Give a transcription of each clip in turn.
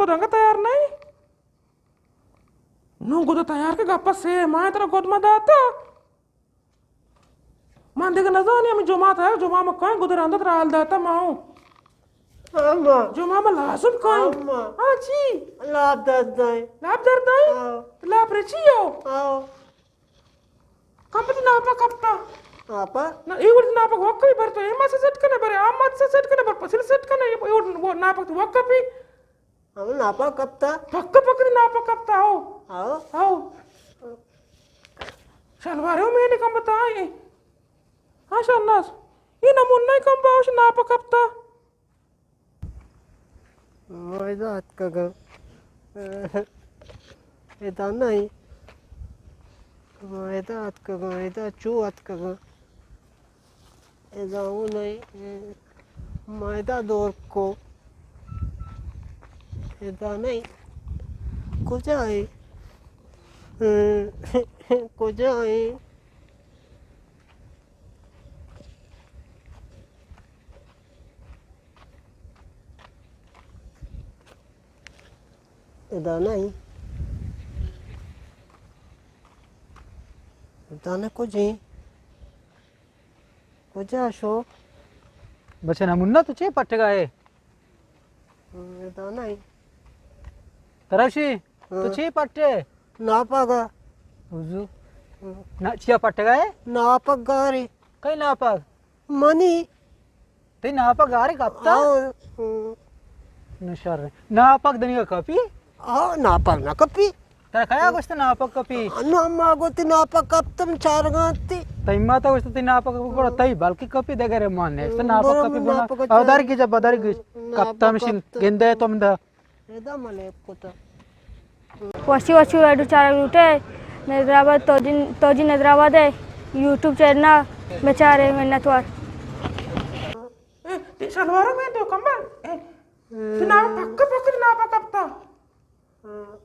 رنگ تیار نہیں؟ نو گد تیار کہ گپا سے ماہ ترا گد ما داتا۔ من دگہ نزانی ہمیں جمعہ تیار، جمعہ ما کائیں گد رندا ترا حال داتا ما ہوں۔ ہاں ماں۔ جمعہ ما لازم کائیں۔ ہاں ماں۔ ہاں چی؟ لاپ درد دائیں۔ لاپ درد دائیں؟ ہاں۔ تو لاپ رچی ہو؟ ہاں۔ کم بتی ناپا کپتا۔ ناپا؟ نا، اے وڑ ناپا وقت بھی برتو، اے ما سے سیٹ کنے برے، آ ما سے سیٹ کنے بر، پسل سیٹ کنے، اے وڑ ناپا تو وقت بھی۔ ہم ناپا کپتا۔ پکا پکا ناپا کپتا، ہو۔ ہاں۔ ہو۔ شلوارے ہو میں نے کم بتائیں۔ ہاں شہناز، یہ نمونہ کم باوش ناپا کپتا۔ ما ادا اتکگاں۔ ادا نئیں۔ ما ادا اتکگاں، ادا چو اتکگاں۔ ادا اوں نئیں۔ ما ادا دور کو۔ ادا نئیں۔ کجا ایں؟ کجا ایں؟ ادا نئیں۔ ادا نہ کجیں۔ کجا شو؟ بچہ نمونہ تو چے پٹگا ہے؟ ہم، ادا نئیں۔ تراشی، تو ہاں۔ چے پٹے؟ ناپگا۔ وضو۔ ہم۔ نا، چیا پٹگا ہے؟ ناپگ گارے۔ کئی ناپگ؟ منی۔ تئی ناپگ گارے کپتا؟ آؤ۔ ہم۔ نشر۔ ناپگ دنیگا کپی؟ آؤ، ناپگ نہ کپی۔ ترا کیا گوشت ناپگ کپی؟ انو اما گوتی ناپگ کپتم چارگانتی۔ تئی ماتا گوشت تئی ناپگ کپی، گڑا تئی بلکی کپی دگرے مان نیست۔ ناپگ کپی بنا۔ او داری گیجا، بداری گیج۔ ناپگ کپتم شن کپتم۔ گندے تم دا۔ ادا ملیب کتا۔ وشی وشی ویڈیو چارگ لوٹے، نظر آباد توجی، توجی نظر آباد ہے، یوٹیوب چینل بچارے، منت وار۔ اے، تئی شلوارا میں تو کمبل، اے، تئی ناپگ پکا، پکا تئی ناپگ کپتا۔ ہاں۔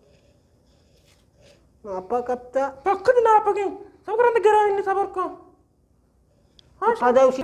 ناپگ کپتا۔ پکا تئی ناپگیں۔ صبر کن، گرائیں، صبر کن۔ ہاں، پدا اسی۔